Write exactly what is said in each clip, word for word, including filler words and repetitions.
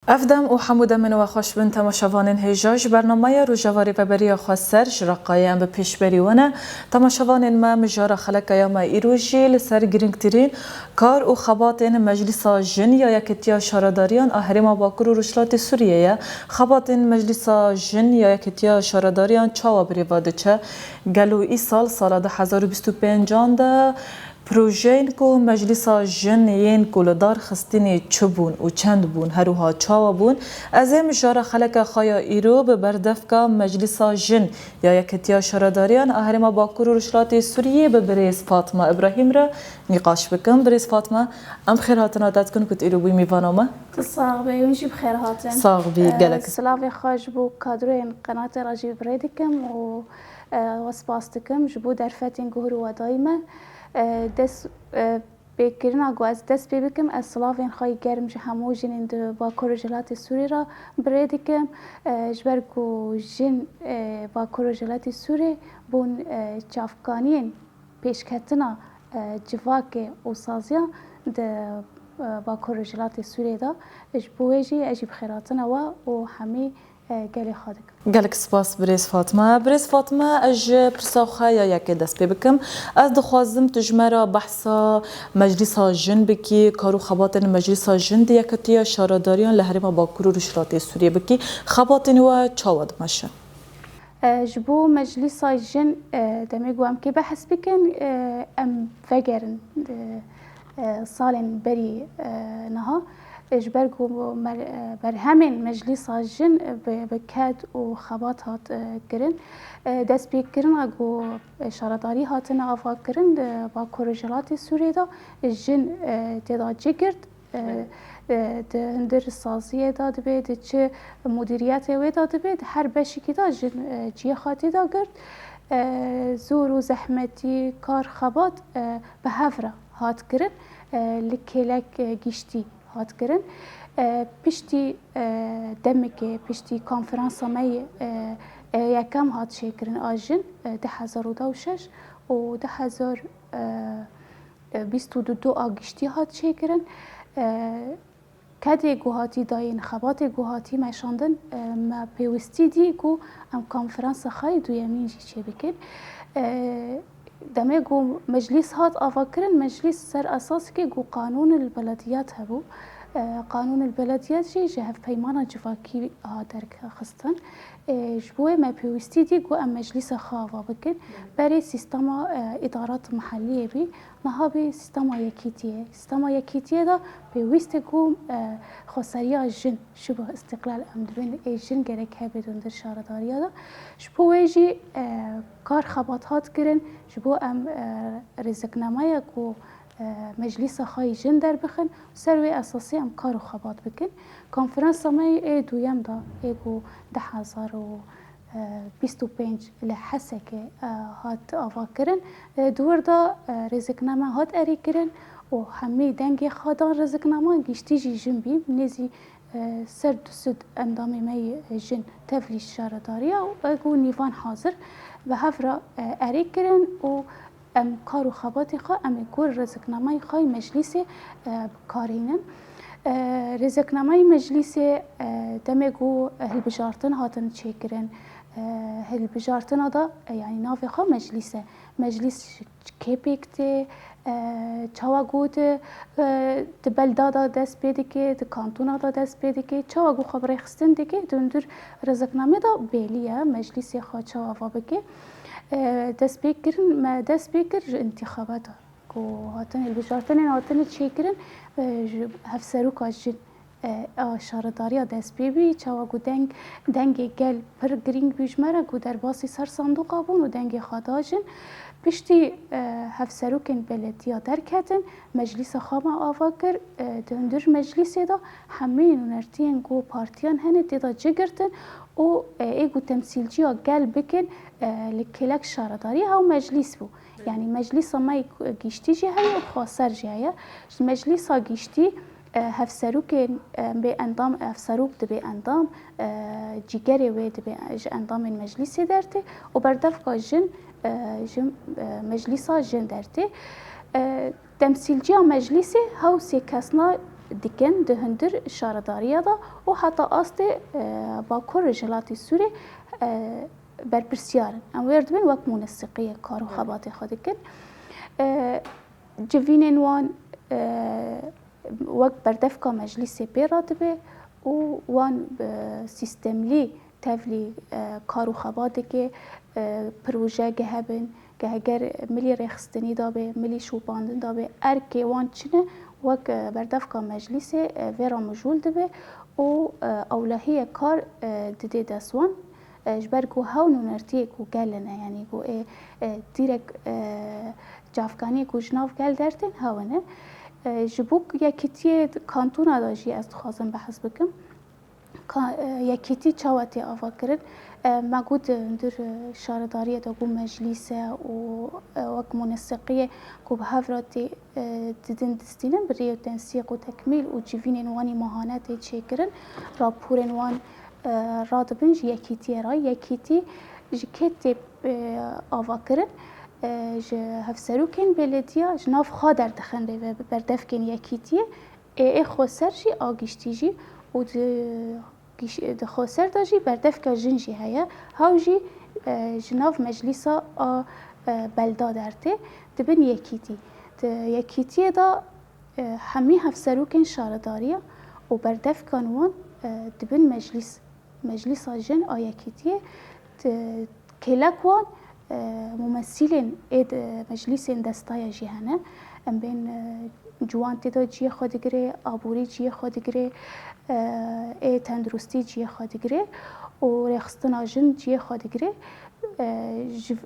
Ev dem û hemû demên we xweş bin temaşevanên hêja. Ji bernameya Rojava Rêveberiya Xweser ji Reqayê em bi pêşberî we ne. Temaşevanên me, mijara xeleka ya me îro jî li ser girîngtirîn kar û xebatên Meclîsa Jin ya Yekîtiya Şaredariyan a Herêma Bakur û Rojhilatê Sûriyê ye. Xebatên Meclîsa Jin ya Yekîtiya Şaredariyan çawa bi rê ve diçe? Gelo îsal, sala du hezar û bîst û pêncan de, projeyên ku Meclîsa Jin yên ku li dar xistinê çi bûn û çend bûn, her wiha çawa bûn? Ez ê mijara xeleka xwe ya îro bi berdevka Meclîsa Jin ya Yekîtiya Şaredariyan a Herêma Bakur û Rojhilatê Sûriyê bi birêz Fatma Îbrahîm re nîqaş bikim. Birêz Fatma, em xêrhatina te dikin ku tu îro bûyî mîvana me. Tu sax bî, hûn jî bi xêr hatin. Sax bî, Eh, gelek. Silavê xwe ji bo kadroyên qenatê re jî bi rê dikim û, eh, we spas dikim ji bo derfetên guhir û wedayî me. Eh, dest, eh, pêkirina ku ez dest pê bikim, ez silavên xwe yî germ ji hemû jinên di Bakur û Rojhilatê Sûrê re bi rê dikim. Eh, ji ber ku jin, eh, Bakur û Rojhilatê Sûrê bûn, eh, çavkaniyên pêşketina, eh, civakê û saziya di, eh, Bakur û Rojhilatê Sûrê de. Ji bo wê jî ez jî bi xêrhatina we û hemî, eh, gelê xwe dikim. Gelek spas birêz Fatma. Birêz Fatma, ez ji pirsa xwe ya yekê dest pê bikim. Ez dixwazim tu ji me re behsa Meclîsa Jin bikî, kar û xebatên Meclîsa Jin di Yekîtiya Şaredariyan li Herêma Bakur û Rojhilatê Sûriyê bikî. Xebatên we çawa dimeşin? E, ji bo Meclîsa Jin, e, demê ku em kê behs bikin, e, em vegerin, e, e, salên berî, e, niha. E, ji ber ku mer-, e, berhemên Meclîsa Jin, e, bi, bi ked û xebat hat, e, kirin. E, destpêkirina ku, e, şaredarî hatine avakirin di Bakur Rojhilatê Sûrê de, e, jin, e, tê de cî girt. E, e, di hundir saziyê de dibe, di çi mudîriyetê wê de dibe, di her beşekî de jin, e, cihê xwe tê de girt. E, zor û zehmetî, kar, xebat, e, bi hev re hat kirin, e, li kêlek, e, giştî hat kirin. E, piştî, e, demekê, piştî konferansa me yê, e, e, yekem hat çêkirin a jin, e, du hezar û deh û şeş û du hezar, e, e, bîst û du a giştî hat çêkirin. E, kedê ku hatî dayîn, xebatê ku hatî meşandin, e, me pêwîstî dî ku em konferansa xwe yê duyemîn jî çêbikin. E, demê ku meclîs hat avakirin, meclîs ser esaseke ku qanûn el belediyat hebû. E, qanûn el belediyat jî ji hevpeymana civakî hat derxistin. E, ji bo wê me pêwîstî dî ku em meclîsa xwe ava bikin. Berê sîstema, e, îdarat mehelliyê bî, niha bî sîstema yekîtiyê. Sîstema yekîtiyê de pêwîst e ku, e, xweseriya jin ji bo îstîqlal em dibin, ê jin gerek hebe di hundir şaredariya de. Ji bo wê jî, e, kar xebat hat kirin, ji bo em, e, rêziknameya ku e, meclîsa xwe yî jin derbixin û ser wê esasî em kar û xebat bikin. Konferansa me yê duyem de ê ku du hezar û bîst û pênc li Hesekê, e, hat avakirin. E, di wir de, e, rêzikname hat erêkirin û hemî dengê xwe dan rêziknama, giştî jî jin bî. Nêzî e, ser du sed endamê me yê jin tevlî şaredariya û ê ku nîvan hazir bi hev re, e, erê kirin û em kar û xebatê xwe em ê ku rêziknameyê xwe yê meclîsê, e, bikarînin. E, rêziknameyê meclîsê, e, demê ku hilbijartin hatin çêkirin, e, hilbijartina de, e, yanî navê xwe meclîs e. Meclîs kê pêk tê, e, çawa got, e, di belda de dest pê dike, di kantona de dest pê dike, çawa ku xwe bi rêxistin dike, di hundir rêziknamê de bêlî ye, meclîsê xwe çawa va bike. E, dest pê kirin, me dest pê kir ji întîxabata. Ku hatin hilbijartinên hatine çêkirin, e, ji hevseroka jin e, a şaredariya dest pê bî, çawa ku deng, dengê gel pir girîng bî ji me re, ku derbasî ser sandoqa bûn û dengê xwe da jin. Piştî, e, hevserokên belediya derketin, meclîsa xwe me ava kir, e, di hundir meclîsê de hemî nûnertiyên ku partiyan hene tê de cigirtin û, e, ê ku temsîlciya gel bikin, e, li kêlek şaredariyê hew meclîs bû. Yanî meclîsa me giştî jî heye û xweser jî heye. Ji meclîsa giştî, e, hevserokên, e, bê endam, hevserok dibe endam, e, cîgerê wê dibe ji endamên meclîsê dertê û berdevka jin, e, ji, e, meclîsa jin dertê. E, temsîlciya meclîsê hew sê kesna dikin di hundir şaredariya de û heta astê, e, Bakur Rojhilatê Sûrê, e, berpirsiyar in. Em wêr dibin wek mûnesiqiyê kar û xebatê xwe dikin. E, civînên wan, e, wek berdevka meclîsê pê re dibe û wan, e, sîstemlî tevlî, e, kar û xebateke, e, proje gehebin, ke heger milî rêxistinî dabe, milî şopandin dabe, erkê wan çi ne, wek, e, berdevka meclîsê, e, vê re mijûl dibe û, e, ewlehiyê kar, e, didê dest wan. E, ji ber ku hewn û nertiyê ku gel in e, yanî ku ê, e, dîrek, e, çavkaniyê ku ji nav gel dertên hewn e. E, ji bo yekîtiyê kantona de jî ez dixwazim behs bikim. Ka-, e, yekîtî çawa tê avakirin? E, me got, e, hundir, e, şaredariyê de ku meclîs e û, e, wek mûnesiqiyê ku bi hev re tê, e, didin distînin, bi rêyê tensîq û tekmîl û civînên wan î mahane tê çêkirin, raporên wan, e, radibin ji yekîtiyê re. Yekîtî ji kê tê, e, avakirin? E, ji hevserokên belediya, ji nav xwe derdixin rê ve bi berdevkên yekîtiyê. Ê, ê xweser jî a giştî jî û di giş-, di xweser de jî berdevka jin jî heye. Hew jî, e, ji nav meclîsa a, e, belda dertê dibin yekîtî. Di yekîtiyê de, e, hemî hevserokên şaredariya û berdevkan wan, e, dibin meclîs. Meclîsa jin a yekîtiyê, di kêlek wan, e, mumesîlên ê di meclîsên destaya jî hene. Em bên, e, ciwan tê de ciyê xwe digire, aborî ciyê xwe digire, e, ê tenduristî ciyê xwe digire û rêxistina jin ciyê xwe digire. E, ji,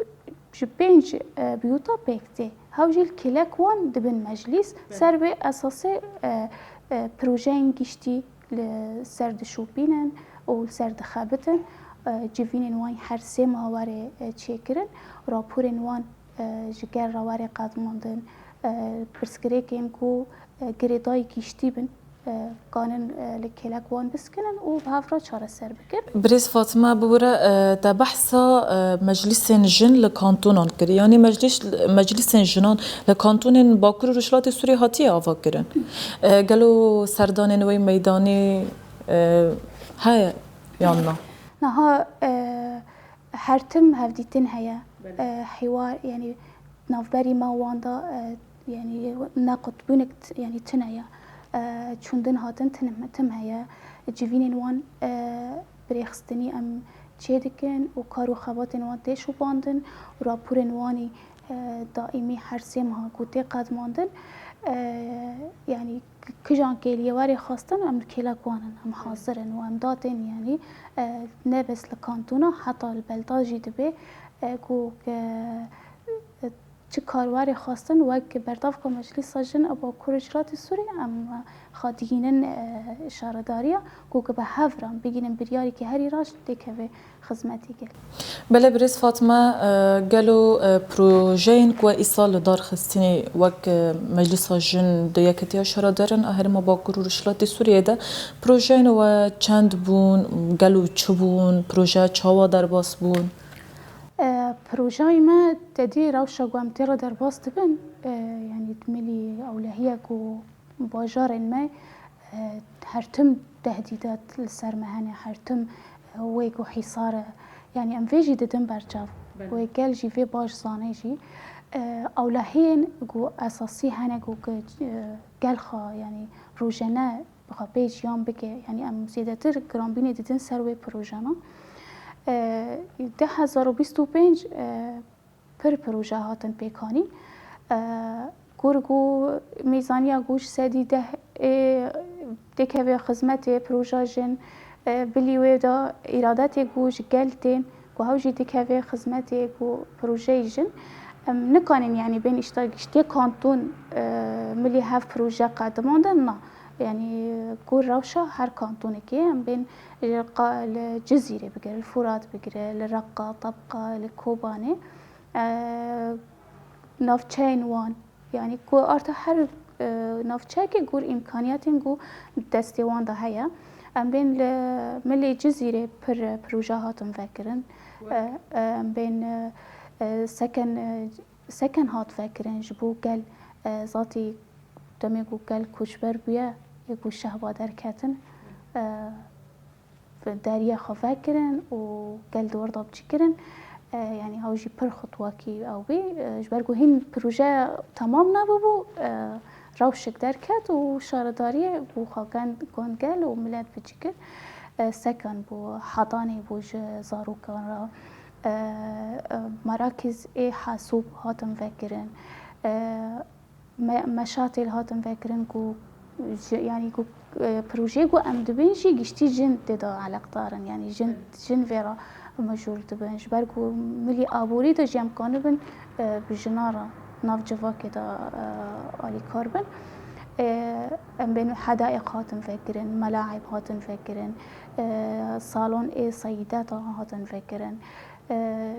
ji pênc, e, biyûta pêk tê. Hew jî li kêlek wan dibin meclîs. Belê. Ser vê esasê, e, e, projeyên giştî li ser dişopînin û li ser dixebitin. E, civînên wan her sê meha were, e, çêkirin. Raporên wan, e, ji gel re were qedmandin. E, pirsgirêkên ku, e, girêdayî giştî bin, e, kanin, e, li kêlek wan biskinin û bi hev re çareser bikin. Birêz Fatma, bi were, e, te behsa, e, meclîsên jin li kantonan kir. Yanî meclîs-, meclîsên jinan li kantonên Bakur û Rojhilatê Sûriyê hatiye avakirin. E, gelo serdanên wê meydanî, e, heye yan na? Niha, e, her tim hevdîtin heye. Belê. E, hêwar, yanî navberî me wan da, e, yanî nequtbûnek t-, yanî tune ye. E, çûndin hatin tim, tim heye. Civînên wan, e, bi rêxistinî em çê dikin û kar û xebatên wan tê şopandin û raporên wanî, e, daîmî her sê meha ku tê qedmandin. E, yanî kijan kêliyê were xwestin, em li kêlek wan in, em hazir in û em datên, yanî, e, ne bes li kantona, heta li belda jî dibe, e, ku, e, çi kar were xwestin, wek berdevka Meclîsa Jin a Bakur Rojhilatê Sûrî, em, e, xwe digihînin, e, şaredariya, ku, ku bi hev re em bigihînin biryareke herî raş têkeve xizmetê gel. Belê birêz Fatme, e, gelo, e, projeyên ku we îsal li dar xistinê wek, e, Meclîsa Jin di Yekîtiya Şaredaran a Herêma Bakur û Rojhilatê Sûriyê de projeyên we çend bûn, gelo çi bûn, projeya çawa derbas bûn? E, projeyê me tedî rewşa ku em tê re derbas dibin, e, yanî milî ewlehiye ku bajarên me, e, her tim tehdîdat li ser me hene, her tim, e, wê ku hîsar e. Yanî em vê jî didin berçav. Belê. Wê gel jî vê baş zane jî. E, ewlehiyên ku esasî hene ku, ku, e, gel xwe, yanî rojane bi xwe pê jiyan bike. Yanî em zêdetir giranbînê didin ser wê projana. E, du hezar û bîst û pênc, e, pir proje hatin pêkanîn. E, gur ku mêzaniya ku ji sedî deh ê dikeve xizmetê proja jin, e, bilî wê de îradetê ku ji gel tên, ku hew jî dikeve xizmetê ku projeyê jin. Em nikanin, yanî, bên îşte giştê kanton, e, milî hev proje qedimandin, na. Yanî, gur rewşa her kantonekê, em bên, e, qa-, li Cizîrê bigire, li Furat bigire, li Reqa, Tebqa, li Kobanê. E, navçeyên wan, yanî ku arta her, e, navçeyekê gur îmkaniyetên ku destê wan de heye. Em bên li milê Cizîrê pir proje hatin vekirin. Wek? E, e, em bên, e, e, seken, e, seken hat vekirin ji bo gel, e, zatî demê ku gel koçber bûye, yê ku şehba derketin, e, deriyê xwe vekirin û gel di wir de biçî kirin. E, yanî ew jî pir xutwekî ew bî. E, ji ber ku hîn proje temam nebûbû, e, rewşek derket û şaredariyê bû xwe gon, gon gel û milet biçî kir. E, sekan bû, hetanê bû ji zarokan re. E, e, merakîz ê hesûb hatin vekirin. E, me-, meşatê li hatin vekirin ku ji, yanî ku, e, projeyê ku em dibên jî giştî jin tê de eleqdar in. Yanî jin, jin vê re mijûl dibin. Ji ber ku milî aborî de jî em kanibin, e, bi jinan re nav civakê de, e, alîkar bin. E, em bên hedaîq hatin vekirin, melaib hatin vekirin, e, salon ê seyîdeta hatin vekirin. E,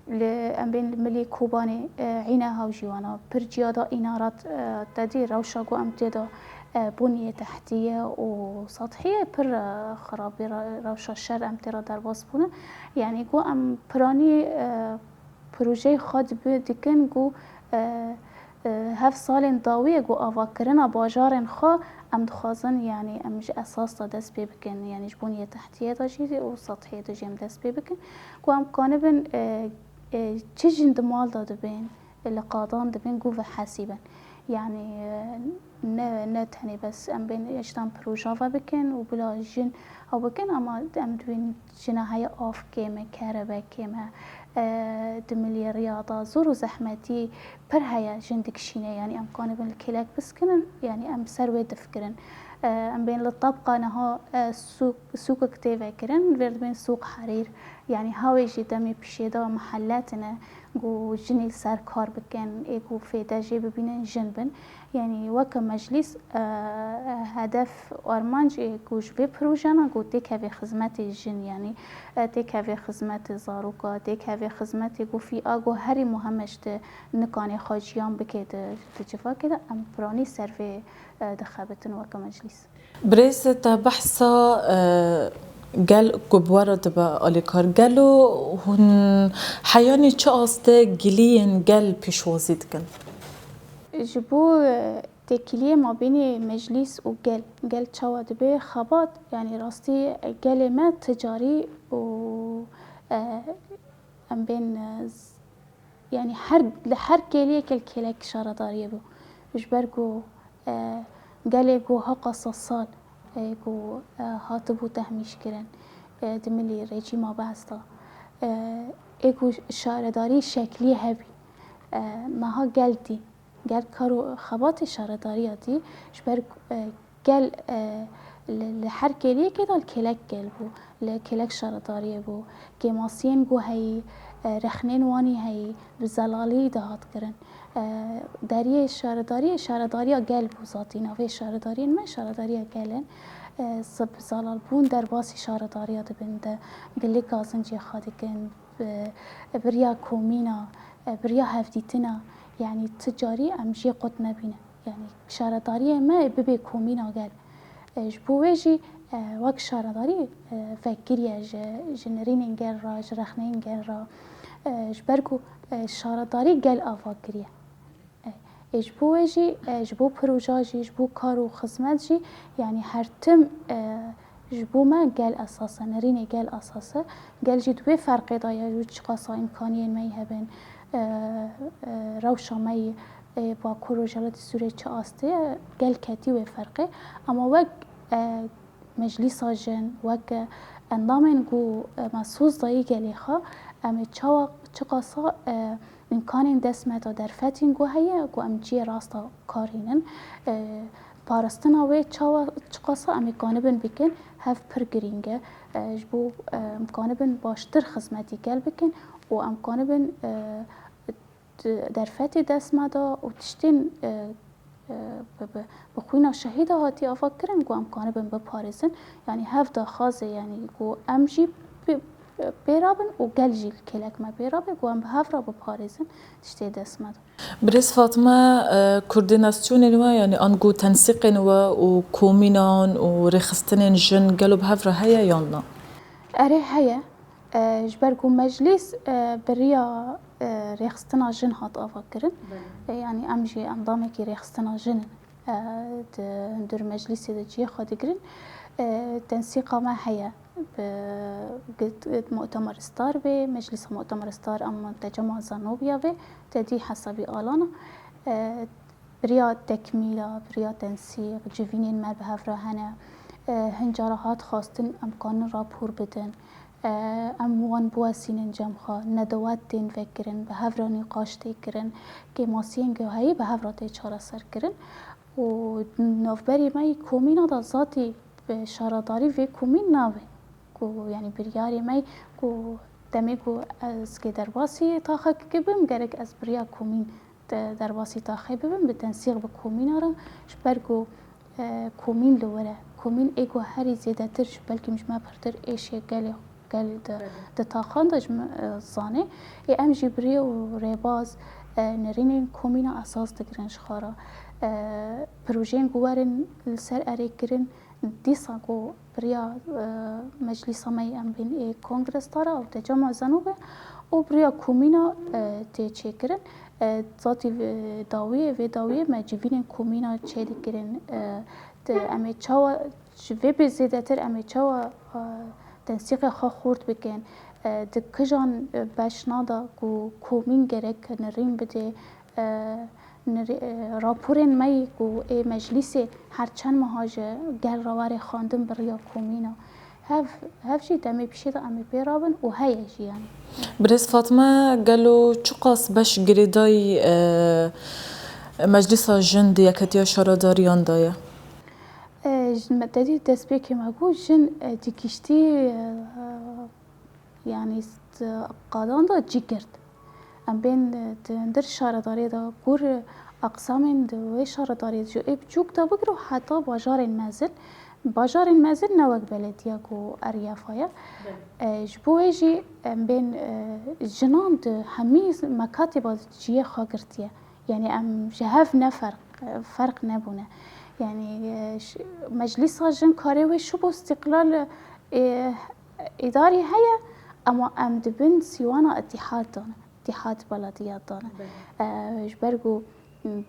Li em bên li milê Kobanê, e, îna hewjîwana pir ciya da înarat, e, te dî rewşa ku em tê de, e, bûniyê tehtî ye û setihî ye pir, e, xirab e, re-, rewşa şer em tê re derbas bûne. Yanî ku em piranî, e, projeyê xwe dibi-, dikin ku, e, e, hev salên dawî ye ku avakirina bajarên xwe em dixwazin, yanî em ji esas de dest pê bikin, yanî ji bûniyê tehtî ye de jî û setihî ye de jî em dest pê bikin. Ku em kanibin, e, e, çi jin di mal de dibên, li qadan dibên, ku vehesîbin. Yanî, e, ne, ne tenê bes em bên ji dan proja ve bikin û bila jin ew bikin, ama em dibên jina heye av kêm e, kerebe kêm e, e, di milî riya de zor û zehmetî pir heye jin dikişîne. Yanî em kanibin li kêlek biskinin, yanî em ser wê difikirin. E, em bên li tebqa niha, e, sûk, sûkek tê vekirin, vê dibên sûk herîr. Yanî hawê jî demê pîşê de miheletine ku jinî li ser kar bikin, ê ku fêde jê bibînin jin bin. Yanî weke meclîs, e, hedef armanc ê ku ji vê projena ku têkevê xizmetê jin, yanî, e, têkevê xizmetê zaroka, têkevê xizmetê ku fîa ku herî muhim e ji nikanê xwe jiyan bike di, di civakê de, em piranî ser vê, e, dixebitin weke meclîs. Birêz, te behsa, e, gel ku bi we re dibe alîkar. Gelo hûn heyanî çi astê giliyên gel pêşwazî dikin? Ji bo, e, têkiliyê mabênê meclîs û gel, gel çawa dibe xebat, yanî rastî gelê me ti carî û, e, em bên, e, z-, yanî her, li her kêliyekê li kêlek şaredariyê bû. Ji ber ku, e, gelê ku heqasa sal, e, ku, e, hatibû tehmîşkirin, e, di milî rejîma Bees de, e, ê ku şaredarî şeklî hebî. E, niha gel dî, gel kar û xebatê şaredariya dî, ji ber, e, gel, e, li, li her kêliyekê de li kêlek gel bû, li kêlek şaredariyê bû. Kêmasiyên ku heyî, e, rexnên wanî heyî, bi zelalî dihat kirin. E, deriyê şaredariyê, şaredariya gel bû zatî. Navê şaredariyên me şaredariya gel in. E, z-, bi zelalbûn derbasî şaredariya dibin de, gilî gazincê xwe dikin, bi, bi riya komîna, e, bi riya hevdîtina, yanî ti carî em jê qut nebînin. Yanî şaredariyê me bibê komîna gel. E, ji bo wê jî, e, wek şaredarî, e, vekiriye ji, ji nirînên gel re, ji rexneyên gel re. E, ji ber ku, e, şaredarî gel ava kiriye. E, ê ji bo wê jî, e, ji bo proja jî, ji bo kar û xizmet jî, yanî her tim, e, ji bo me gel esas e, nirînê gel esas e. Gel jî di wê ferqê de ye, ji çiqasa îmkaniyên me yî hebin, e, e, rewşa me yî, e, Bakur Rojhilatê Sûriyê çi astê ye, gel ketî wê ferqê. Ama wek, e, meclîsa jin, wek endamên ku, e, me soz dayî gelê xwe, em ê çawa, çiqasa, e, îmkanên dest me de derfetên ku heye, ku em cihê rast de karînin, e, parastina wê çawa, çiqasa em ê kanibin bikin, hev pir girîng e. E, ji bo, e, em kanibin baştir xizmetî gel bikin û em kanibin, e, di derfetê dest me de û tiştên, e, e, bi, bi, bi xwîna şehîda hatî avakirin ku em kanibin biparêzin. Yanî hev daxwazê, yanî ku em jî pê, pê re bin û gel jî li kêlek me pê re be, ku em bi hev re biparêzin tiştê dest me de. Birêz Fatime, e, koordînasyonên we, yanî ango tensîqên we û komînan û rêxistinên jin gelo bi hev re heye yan na? Erê, heye. E, ji ber ku meclîs, e, bi riya, e, rêxistina jin hat avakirin. Belê. E, yanî em jî endamekî rêxistina jin in. e, di hundir meclîsê de cihê xwe digirin. E, tensîqa me heye. Bi, gid, gid Mu'temer Star bê, Meclîsa Mu'temer Star em tecema Zenobiya bê, te dî hesabî alana. E, bi riya tekmîla, bi riya tensîq, civînên me bi hev re hene. E, hin cara hat xwestin em kanin rapor bidin. E, em wan biwesînin cem xwe, nedewat tên vekirin, bi hev re nîqaş tê kirin, kêmasiyên ku heyî bi hev re tê çareserkirin. Û navberê me yî komîna de zatî bi şaredarî vê komîn nabe. Ku, yanî, biryarê me yî ku demê ku ez kê derbasî taxekê bibim, gerek ez bi riya komîn de derbasî taxê bibim, bi tensîq bi komîna re, ji ber ku, e, komîn li wir e. Komîn ê ku herî zêdetir, ji, belkî ji me pirtir êşê gelê, gel di, Belê. di taxan de ji me, e, zanê. Ê em jî bi rê û rêbaz, e, nerînên komîna esas digirin ji xwe re. E, projeyên ku werin li ser erê kirin, dîsa ku bi riya, e, meclîsa me yê em bên ê kongres tara û tecema Zenobe û bi riya komîna, e, tê çêkirin. E, zatî vê dawiyê, vê dawiyê me civînên komîna çêdikirin. E, di, em ê çawa, ji vê bê zêdetir em ê çawa, e, tensîqê xwe xurt bikin? E, di kijan, e, beşna de ku komîn gerek nerîn bidê, e, nirê-, e, raporên me yî ku ê meclîsê her çend meha ji gel re were xwendin bi riya komîna. Hev, hev jî demê pişê de em ê pê rabin û heye jî, yanî. Birêz Fatme, gelo çiqas beş girêdayî, e, Meclîsa Jin di Yeketiya Şaredariyan de ye? E, ji me, te dî destpêkê me got, jin, e, di giştî, e, yanî, di qadan de cî girt. Em bên, e, di hundir şaredariyê de, kur, e, aqsamên di wê şaredariyê de, ji ê biçûk de bigir û heta bajarên mezin. Bajarên mezin ne wek belediya ku Eryafa ye. Belê. E, ji bo wê jî em bên, e, jinan di hemî mekatîba cihê xwe girtiye. Yanî em ji hev ne ferq, ferq nebûne. Yanî, e, ş-, Meclîsa Jin karê wê şibo îstîqlal, e, îdarî heye, ema em di bin sîwana îtîhad de ne, îtîhad belediyat de ne. Belê. E, ji ber ku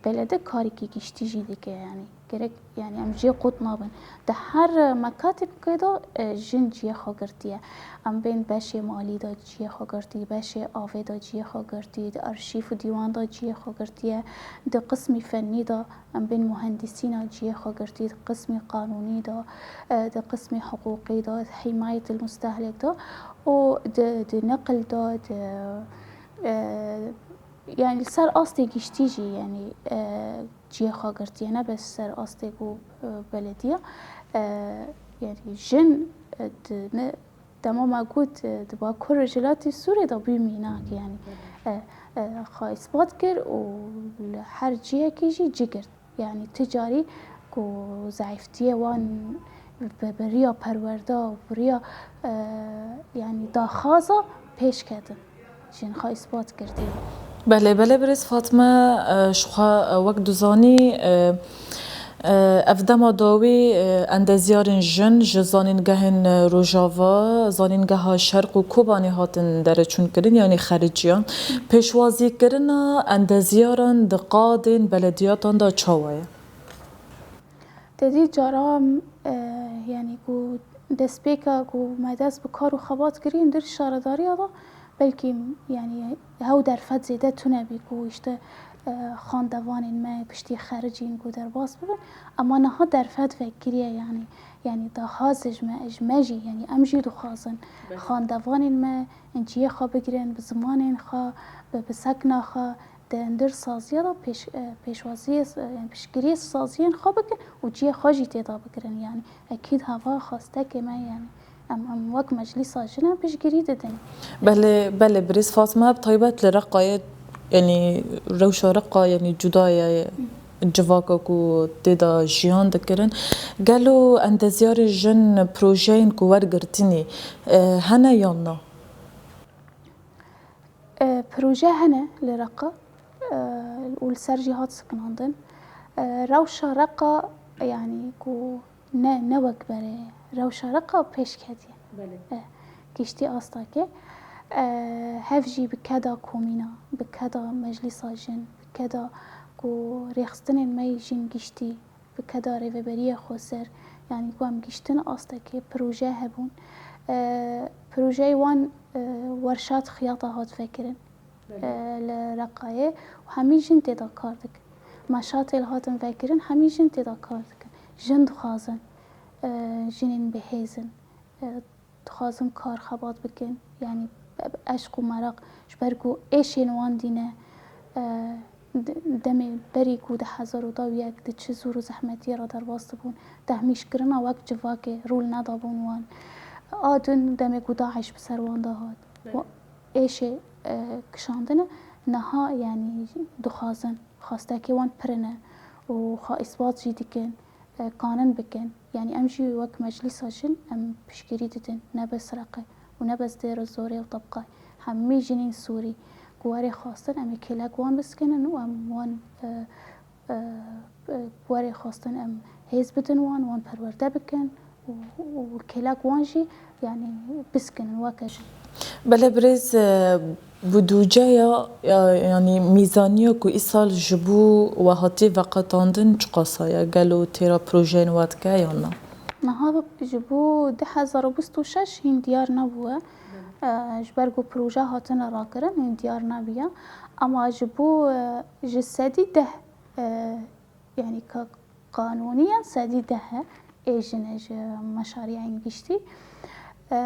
belede karekî giştî jî dike, yanî. Gerek, yanî, em cihê qut nabin. Di her mekatibkê de, e, jin cihê xwe girtiye. Em bên beşê malî de cihê xwe girtî, beşê avê de cihê xwe girtî, di arşîv û dîwan de cihê xwe girtiye, di qismî fennî de, em bên muhendisîna cihê xwe girtî, di qismî qanûnî de, e, di qismî hiqûqî de, himayetil mustehlek de û di, di neqil de, di, e, yanî li ser astê giştî jî, yanî, e, cihê xwe girtiye, ne bes ser astê ku, e, belediya. E, yanî jin, e, di ne, dema me got, e, di Bakur Rojhilatê Sûrê de bû mînak, yanî, e, e, xwe îspat kir û li her cihekî jî cî girt. Yanî ti carî ku zeîftiyê wan bi, bi riya perwerde û bi riya, e, yanî daxwaza pêş ketin. Jin xwe îspat kirtiye. Belê, belê, birêz Fatme, e, ji xwe, e, wek dizanî, e, e, ev dema dawî, e, endezyarên jin ji zanîngehên, e, Rojava, zanîngeha Şerq û Kobanê hatin dereçûnkirin, yanî xericiyan. Pêşwazîkirina endezyaran di qadên belediyatan de çawa ye? Te dî cara, e, yanî ku destpêka ku me dest bi kar û xebat kiriye, dir şaredariya de belkî, yanî, hew derfet zêde tune bî ku, îşte, e, xandevanên me piştî xericîn ku derbas bibin, ema niha derfet vekiriye, yanî, yanî daxwaz ji me, ji me jî, yanî em jî dixwazin Belê. xandevanên me cihê xwe bigirin, bi zimanên xwe, bi, bi sekna xwe, di hundir saziya de pêş-, e, pêşwaziyê, e, piştgiriyê saziyên xwe bikin û cihê xwe jî tê de bigirin. Yanî ekîd hava xwestekê me, yanî em, em wek Meclîsa Jin em piştgirî didin. Belê, belê, birêz Fatma, bi taybet li Reqayê, yanî rewşa Reqa, yanî cuda ye, civaka ku tê de jiyan dikirin. Gelo endezyarê jin projeyên ku wergirtinî, e, hene yan na? E, proje hene li Reqa, e, û li ser jî hat sekinandin. E, rewşa Reqa, yanî ku ne, ne wek berê ye. Rewşa Reqa pêş ketiye. Belê. E, giştî astakê. E, hev jî bi keda komîna, bi keda meclîsa jin, bi keda ku rêxistinên me yê jin giştî, bi keda rêveberiyê xweser, yanî ku em giştin astekê proje hebûn. E, projeyê wan, e, werşat xiyata hat vekirin, e, li Reqayê û hemî jin tê de kar dikin. Meşatê li hatin vekirin, hemî jin tê de kar dikin. Jin dixwazin, e, jinên bihêz in, e, dixwazin kar xebat bikin, yanî eşq û meraq, ji ber ku êşên wan dîne, e, de-, demê berî ku du hezar û deh û yek di çi zor û zehmetiyê re derbas dibûn, tehmîşkirina wek civakê rûl nedabûn wan. A din demê ku DAIŞ bi ser wan de hat. Belê. Wa-, êşê, e, kişandine, niha, yanî, dixwazin, xwestekê wan pir in e û xwe îsbat jî dikin, e, kanin bikin. Yanî em jî wek Meclîsa Jin em piştgirî didin, ne bes Reqe û ne bes Dêr û Zorê û Tebqay. Hemî jinên Sûrî ku werê xwestin, em ê kêlek wan biskinin û em wan, e, e, e, werê xwestin em hêz bidin wan, wan perwerde bikin û, û kêlek wan jî, yanî, biskinin weke jin. Belê birêz, e, budûceya, ya, yanî mîzaniya ku îsal ji bo we hatiye veqetandin çiqasa ye? Gelo têra projeyên we dike yan na? Niha ji bo du hezar û bîst û şeş hîn diyar nebûye. E, ji ber ku proje hatine rakirin, hîn diyar nebiye. Ama ji bo, e, ji sedî deh, e, yanî ka-, qanûnî ya sedî deh e, ê jin e ji meşariyên giştî. E,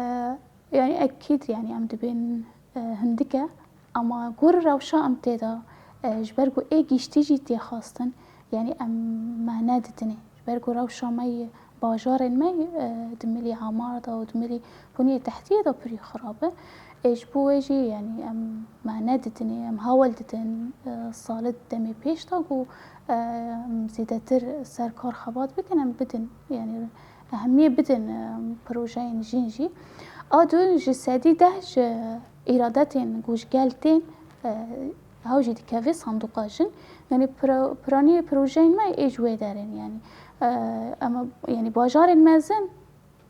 yanî ekîd, yanî em dibên, e, hindik e, ama gor rewşa em tê de, e, ji ber ku ê giştî jî tê xwestin, yanî em me nedidinê. Ji ber ku rewşa me yê bajarên me, e, di milî amar de û di milî buniyê tehtiyê de pirî xirab e. Ê ji bo wê jî, yanî em me nedidinê, em hawal didin, e, salê demê pêş de ku, e, em zêdetir ser kar xebat bikin, em bidin, yanî ehemiyê bidin, e, projeyên jin jî. A du ji sedî deh ji îradetên ku ji gel tên, e, hew jî dikeve sanduqa jin. Yanî pro-, piranî projeyên me ê ji wê derên, yanî, e, em, yanî bajarên mezin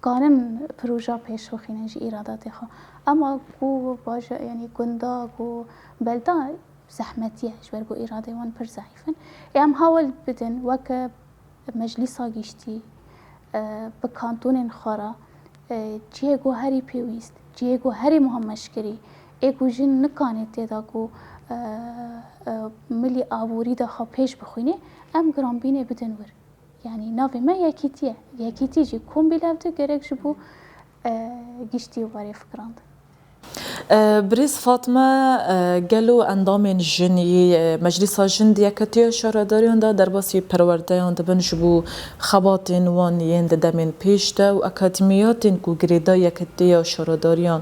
kanin proja pêş bixînin ji îradatê xwe. Ema ku baja-, yanî gunda, ku belda zehmetî ye, ji ber ku îradeyê wan pir zeîf in. Ê em hawil bidin weke Meclîsa Giştî, e, bi kantonên xwe re, e, cihê ku herî pêwîst, cihê ku herî muhim meşkirî, ê ku jin nikanê tê de ku, e, e, milî aborî de xwe pêş bixwînê, em giranbînê bidin wir. Yanî navê me yekîtî ye. Yekîtî jî kombî lev de gerek ji bo, e, giştî û berê fikirandin. E, Birêz Fatme, e, gelo endamên jin yê, e, Meclîsa Jin di Yeketiya Şaredariyan de derbasî perwerdeyan dibin ji bo xebatên wan yên di demên pêş de û akademiyatên ku girêdayî Yeketiya Şaredariyan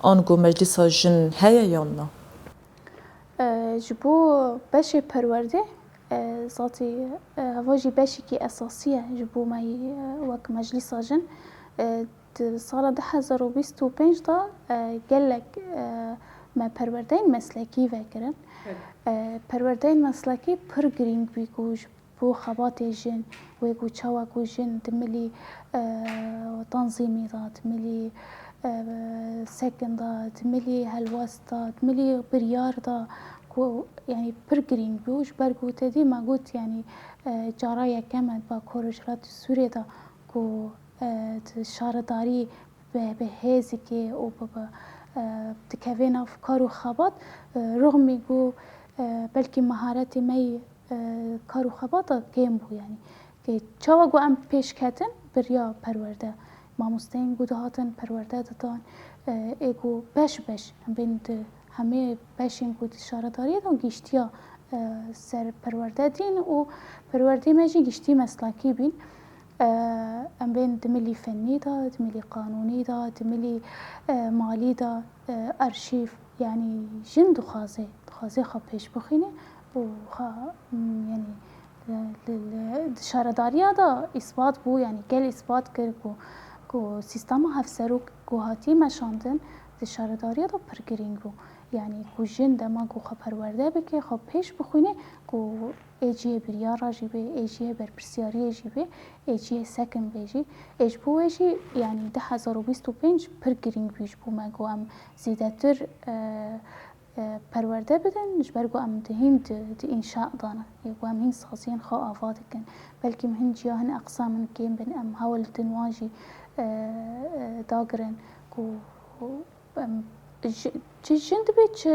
ango Meclîsa Jin heye yan na? E, ji bo beşê perwerdê, e, zatî, e, heva jî beşekî esasî ye ji bo me yî, e, wek Meclîsa Jin. E, di sala du hezar û bîst û pênc de, e, gelek, e, me perwerdeyên meslekî vekirin. Evet. E, perwerdeyên meslekî pir girîng bî ku ji bo xebatê jin, wê ku çawa ku jin di milî, e, tanzîmî de, di milî, e, sekin de, di milî helwest de, di milî biryar de, ku, yanî, pir girîng bû, ji ber ku te dî me got, yanî, e, cara yekem e di Bakur Rojhilatê Sûriyê de ku, e, di şaredarî bi, bi hêzikê û bi, bi, e, dikeve nav kar û xebat, e, rixmî ku, e, belkî meharetê me yî, e, kar û xebata kêm bû, yanî. Ke çawa ku em pêş ketin, biriya perwerde. Mamosteyên ku dihatin perwerde didan, e, ê ku beş beş, em bên di hemê beşên ku di şaredariyê de giştiya, e, ser perwerde dîn û perwerdê me jî giştî meslekî bîn. E, em bên di milî fennî de, di milî qanûnî de, di milî, e, malî de, e, arşîv, yanî jin dixwaze, dixwaze xwe pêş bixîne û xwe, m, yanî, li, li, li, di şaredariya de îsbat bû, yanî gel îsbat kir ku, ku sîstema hevserok ku hatî meşandin di şaredariya de pir girîng bû. Yanî ku jin dema ku xwe perwerde bike, xwe pêş bixwîne ku ê cihê biryara jî bê, ê cihê berpirsiyariyê jî bê, ê cihê sekin bê jî. Ê ji bo wê jî, yanî du hezar û bîst û pênc pir girîng bû ji bo me ku em zêdetir, e, e, perwerde bidin, ji ber ku em di hîn di, di înşa de ne. Yê ku em hîn saziyên xwe ava dikin. Belkî em hin ciya hin eqsam in kêm bin, em hewl din wan jî, e, e, dagirin ku em, ji, çi jin dibe, çi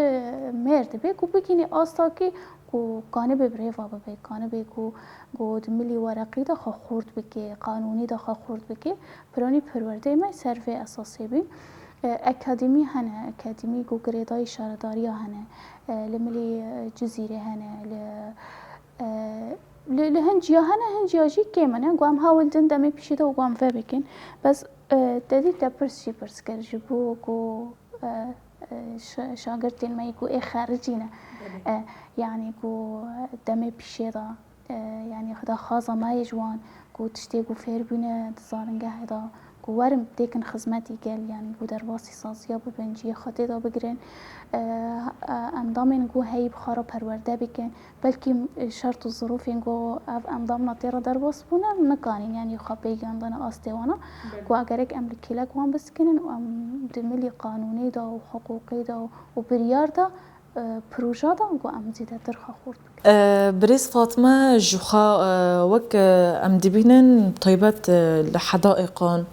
mêr dibe, ku bigihînî astakî ku kanibê bi rêva bibe, kanibê ku, ku di milî wereqî de xwe xurt bike, qanûnî de xwe xurt bike, piranî perwerdeyê me ser vê esasê bî. E, akademî hene, akademî ku girêdayî şaredariya hene, e, li milî, e, Cizîrê hene, li, e, li, li hin ciya hene, hin ciya jî kêm hene. Ku em hewl din demê pişî de û ku em vebikin. Bes, e, te dî te pirs jî pirs kir ji bo ku, e, e, şa-, şagirtên me yî ku ê xericî ne. Belê. E, yanî ku demê pişê de, e, yanî daxwaza me yê ji wan ku tiştê ku fêr bûne di zanîngehê de ku werin têkin xizmetî gel, yanî ku derbasî saziya bibin, cihê xwe tê de bigirin. E, e, endamên ku heyî bi xwe re perwerde bikin. Belkî, e, şert û zirûfên ku ev endamna tê re derbas bûne nikanîn, yanî xwe pêgiyandine astê wana. Belê. Ku egerek em li kêlek wan bisikinin û em di milî qanûnê de û hiqûqê de û, û biryar de, e, proja de, ku em zêdetir xwe xurt bikin. E, Birêz Fatme, ji xwe, e, wek, e, em dibînin, taybet, e, li Hedaîqan,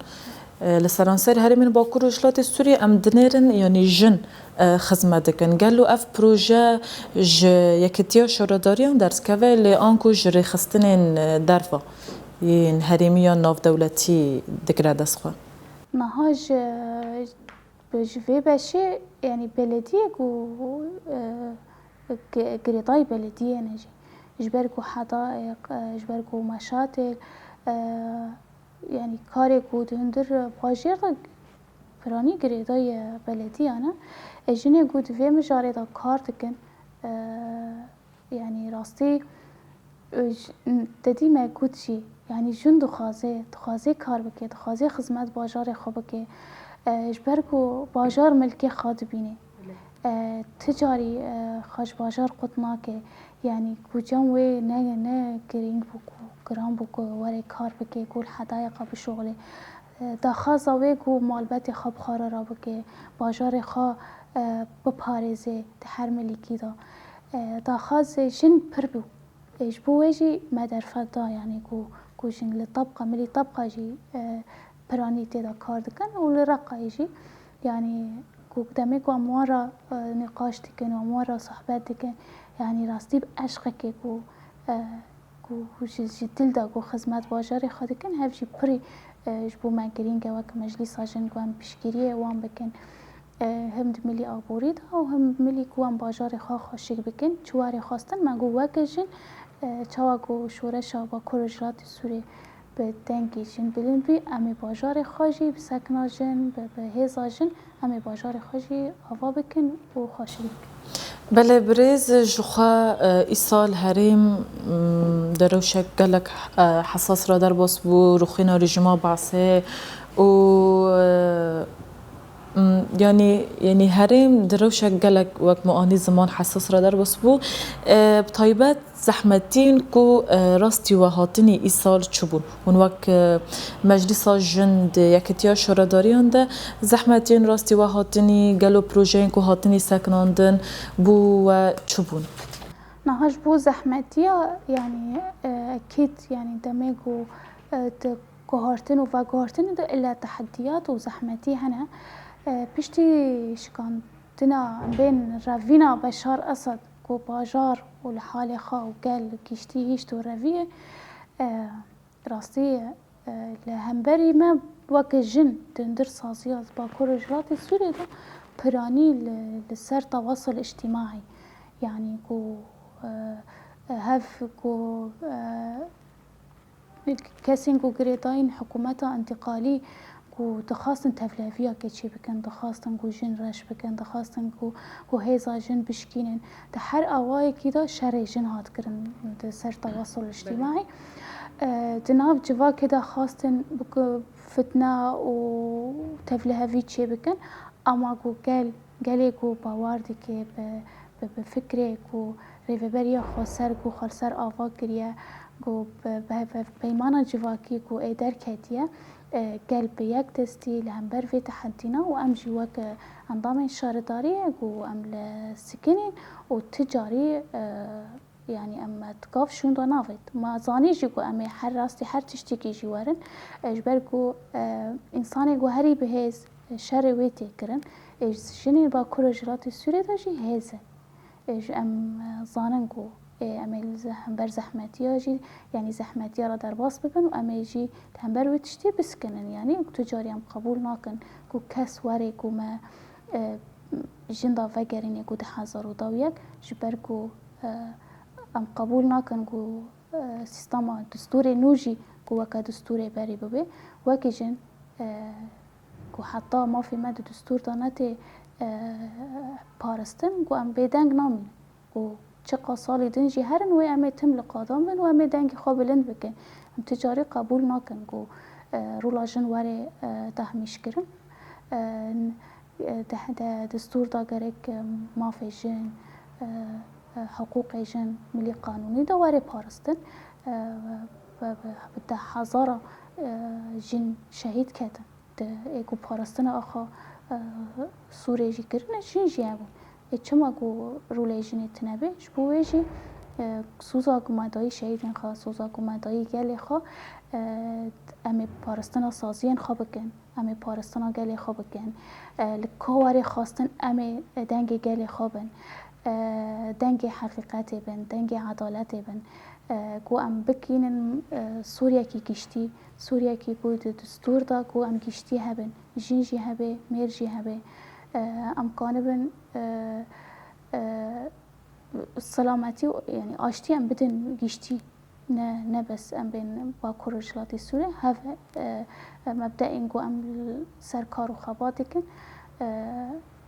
e, li seranser herêmên Bakur û Rojhilatê Sûriyê em dinêrin, yanî jin, e, xizmet dikin. Gelo ev proje ji Yekîtiya Şaredariyan derdikeve, lê anku ji rêxistinên, e, derva yên herêmî yan navdewletî digire dest xwe? Niha ji, ji vê beşê, yanî belediyê ku, e, gi-, girêdayî belediyê ne jî. Ji ber ku Hedaîq, e, ji ber ku Meşatê, e, yanî karê ku di hundir bajêr de piranî girêdayî beledeyan e. E, jinê ku di vê mijarê de kar dikin, e, yanî rastî, e, j-, te dî me got jî, yanî jin dixwaze, dixwaze kar bike, dixwaze xizmet bajarê xwe bike. E, ji ber ku bajar milkê xwe dibîne. E, ti carî, e, xwe ji bajar qut nake. Yanî ku cem wê ne, ne girîng bû ku, giran bû ku were kar bike, ku li Hedayqa bişuxile. E, daxwaza wê ku malbetê xwe bi xwe re rabike, bajarê xwe, e, biparêze di her milîkî de. E, daxwazê jin pir bû. E, ji bo wê jî me derfet da, yanî ku, ku jin li tebqa, milî tebqa jî, e, piranî tê de kar dikin û li Reqayê jî, yanî ku demê ku em wan re, e, nîqaş dikin û em wan re sohbet dikin, yanî rastî bi eşqekê ku, e, ku ji, ji dil de ku xizmet bajarê xwe dikin, hev jî pirî, e, ji bo me girîng e wek Meclîsa Jin ku em piştgiriyê wan bikin. E, him di milî aborî de û him milî ku em bajarê xwe xweşik bikin. Çi warê xwestin me got weke jin, e, çawa ku şoreşa Bakur Rojhilatê Sûrê bi dengê jin bilind bî, em ê bajarê xwe jî bi sekna jin, bi, bi hêza jin, em ê bajarê xwe jî ava bikin û xweşik bikin. Belê birêz, ji xwe, e, îsal herêm, m, di rewşek gelek, e, hesas re derbas bû, rûxîna rejîma Baasê û, e, m, yanî, yanî herêm di rewşek gelek wek me anî ziman hesas re derbas bû. E, bi taybet zehmetiyên ku, e, rastî we hatinî îsal çi bûn? Hûn wek, e, Meclîsa Jin di Yekîtiya Şaredariyan de zehmetiyên rastî we hatinî, gelo projeyên ku hatinî sekinandin bo we çi bûn? Niha ji bo zehmetiya, yanî, e, ekîd, yanî demê ku, e, di guhartin û veguhartinê de ille tehdiyat û zehmetî hene. E, piştî şikandina bên revîna Beşar Esed ku bajar û li halê xwe û gel giştî hişt û reviyê, e, rastî, e, li hemberî me weke jin di hundir saziya Bakur Rojhilatê Sûriyê de piranî li, li ser tewasul îctîmaî, yanî ku, e, e, hev ku, e, kesên ku girêdayîn hikûmeta întîqalî ku dixwastin tevliheviyeke çêbikin, dixwastin ku jin reş bikin, dixwastin ku, ku hêza jin bişkînin. Di her awayekî de şerê jin hat kirin di ser tewasul îctîmaî. E, di nav civakê de xwastin ku fitne û tevlihevî çêbikin, ama ku gel, gelê ku bawer dike bi, bi, bi fikrê ku rêveberiya xweser ku xwe li ser ava kiriye, ku bi, bi, bi peymana civakî ku ê derketiye, e, gel bi yek destî li hember vê tehedîna û em jî wek, e, endamên şaredariyê ku em li sikinîn û ti carî, e, yanî em, e, di gav şûnda navêt. Ma zanî jî ku em ê her rastî her tiştekî jî werin, e, ji ber ku, e, însanê ku herî bi hêz, e, şerê wê tê kirin, ê ji jinên Bakur Rojhilatê Sûrê de jî hêz e. Ê, ji em, e, zanin ku, ê, em ê li ze-, hember zehmetiya jî, yanî zehmetiya re derbas bibin û em ê jî li hember wê tiştî biskinin. Yanî tu carî em qebûl nakin ku kes were ku me, e, jin da vegerînê ku du hezar û deh û yek, ji ber ku, e, em qebûl nakin ku, e, sîstema distûrê nû jî ku weke distûrê berî bibe, wekî jin, e, ku heta mafê me di distûr de netê, e, parastin, ku em bêdeng namînin. Ku çiqa salî din jî herin wê em ê tim li qadan bin û em ê dengê xwe bilind bikin. Em ti carî qebûl nakin ku, e, rola jin were, e, tehmîşkirin. E, n-, e, de, de, distûr de gerek, e, mafê jin, e, e, hiqûqê jin milî qanûnî de were parastin. E, bi, bi, bi deh hezara, e, jin şehîd ketin. Di ê ku parastina axa, e, Sûrê jî kirine, jin jî hebûn. Ê çima ku rolê jinê tune be? Ji bo wê jî, e, soza ku me dayî şehîdên xwe, soza ku me dayî gelê xwe, e, em ê parastina saziyên xwe bikin, em ê parastina gelê xwe bikin. E, li ka warê xwestin em ê dengê gelê xwe bin, e, dengê heqîqetê bin, dengê edaletê bin, e, ku em bikînin, e, Sûriyekî giştî, Sûriyekî ku di distûr de ku em giştî hebin, jin jî hebe, mêr jî hebe, e, em kanibin, e, e, selametî û, yanî aştî em bidin giştî, ne, ne bes em bên Bakur Rojhilatê Sûrê, heve, e, e, mebdeên ku em li ser kar û xebat dikin, e,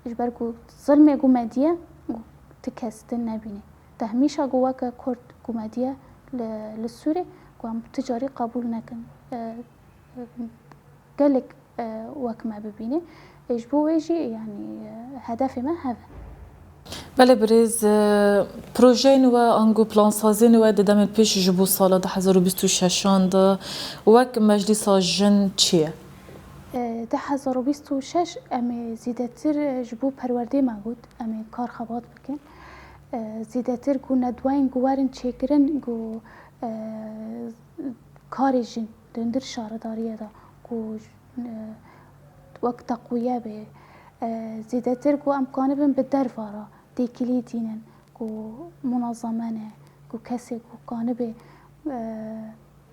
ji ber ku zilmê ku me diye, ku ti kes din nebîne. Tehmîşa ku weke Kurd ku me diye li, li Sûrê, ku em ti carî qebûl nekin. E, gelek, e, wek me bibîne. E, ji bo wê jî, yanî, e, hedefê me hev e. Belê birêz, e, projeyên we ango plansaziyên we di demên pêş ji bo sala du hezar û bîst û şeşan de wek Meclîsa Jin çi ye? E, du hezar û bîst û şeş em ê zêdetir, e, ji bo perwerdê me got, em ê kar xebat bikin. E, zêdetir ku nedweyên ku werin çêkirin ku, e, karê jin di hundir şaredariyê de ku, e, wek teqwiye be, e, zêdetir ku em kanibin bi derva re têkilî tînin ku munazeme ne, ku kesê ku kanibe, e,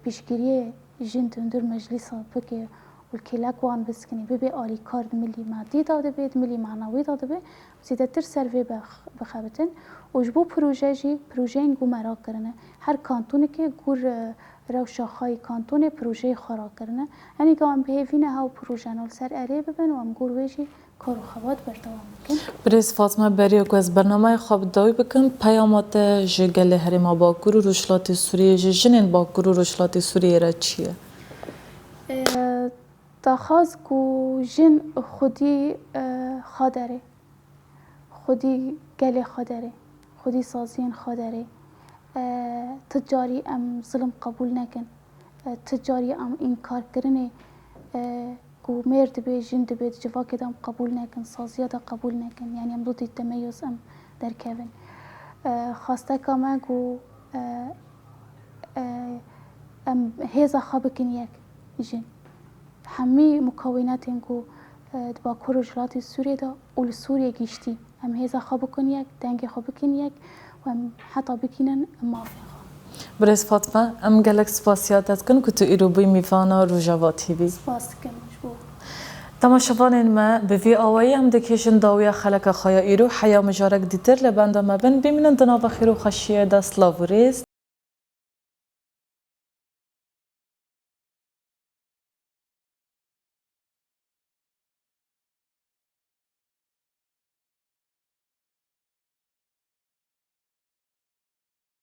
piştgiriyê jin di hundir meclîsa bike û li kêlek wan biskinî, bibe alîkar di milî madî de dibe, di milî manawî de dibe, zêdetir ser vê bix-, bixebitin. Û ji bo proje jî, projeyên ku me rakirine, her kantonekê gor, e, rewşa xwe yê kantonê projeyê xwe rakirine. Henî ka em bi hêvî ne hew projen û li ser erê bibin û em gor wê jî kar û xebat berdewam bikin. Birêz Fatme, beriya ku ez bernameya xwe bi dawî bikim, peyama te ji gelê Herêma Bakur û Rojhilatê Sûriyê, ji jinên Bakur û Rojhilatê Sûriyê re çi ye? E, daxwaz ku jin xwedî, e, xwe derê, xwedî gelê xwe derê, xwedî saziyên xwe derê, e, ti carî em zilim qebûl nekin, e, ti carî em înkarkirinê, e, ku mêr dibe, jin dibe, di civakê de em qebûl nekin, saziya de qebûl nekin. Yanî em dotî temeyuz em derkevin. E, xwesteka me ku, e, e, em hêza xwe bikin yek jin. Hemî mukewînetên ku, e, di Bakur û Rojhilatê Sûriyê de û li Sûriyê giştî, em hêza xwe bikin yek, dengê xwe bikin yek û em heta bikînin mafê xwe. Birêz Fatme, em gelek spasiya te dikin ku tu îro bûyî mîvana Rojava T V. Spas dikim ji bo. Temaşevanên me, bi vî awayî em dikêşin dawiya xeleka xwe ya îro, heya mijarek dîtir li benda me bin, bimînin di nava xêr û xweşiyê de, silav û rêz.